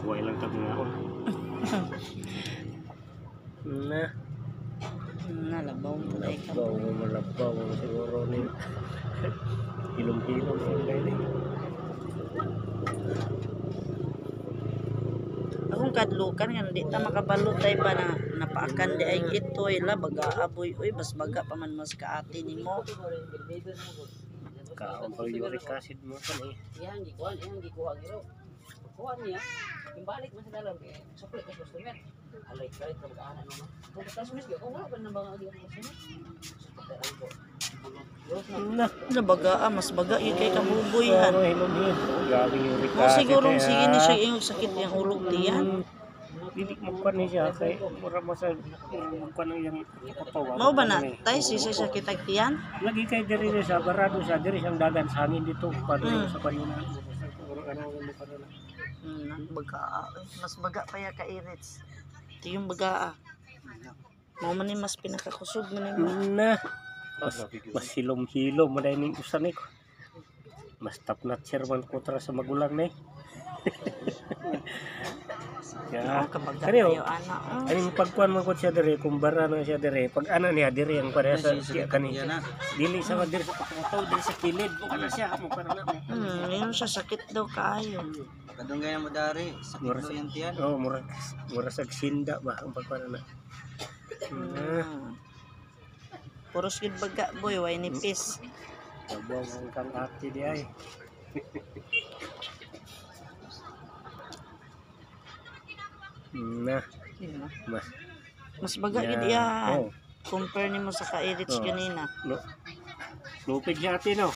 Way lang tag ngaon. Na. Nalabaw mo dai ka. Labaw, malabaw siguro ni. Hilom-hilom ang dahil. Akong kadlukan nga di ta makabalo tay ba na napaakan di ay itoy la baga aboy oy, bas baga pa man mas kaati nimo. Kaon pag uric acid mo pa ni. Iyang gikuan, iyang gikuha giro. Kuha niya, imbalik man sa dalam kay sukli ka customer. Alay kay ka mag-ana no. Kung customer gyud ko wala pa nang bang agi ang customer. Pagkaraan ko. Dios na. Na. Na baga ah, mas baga yun kay kabuboy han. Ano hilom-hilom. Grabe yung uric Mo acid. siguro eh, sige ni ah. siya ingog sakit yang ulog diyan. Dili mo kuan ni siya kay mura mo sa kuan ang iyang kapawa. Mao ba na tay si siya sakit ag tiyan? Lagi kay diri ni sa barado sa diri siyang dagan sa hangin dito padung sa kanina. Mura ano mo kanina. Baga ah, eh. Mas baga pa ya ka irits. Ito yung baga ah. Mao man ni mas pinakakusog man ni mo. Na. Mas hilom-hilom man ning usan ko. Mas top notcher man ko tra sa magulang ni. Ya. Oh, kabaga Kani, oh. kayo ana. Oh. Ani pagkuan man ko siya diri kumbara na siya diri pag ana niya diri ang pareha sa siya kani. Dili sa diri sa pagkataw diri sa kilid mo kana siya mo kana na. Yun siya sakit daw kaayo. Kadungay mo dari, sakit Mura daw yung tiyan. Oh, mura mura sa sinda ba ang pagkuan na. Puros gid baga boy, way nipis. Sabaw ang kang ate di ay. Na, mas Mas baga gid Yeah. yan. Oh. Compare nimo sa ka-irits Oh. kanina. No. Lupig siya ate no.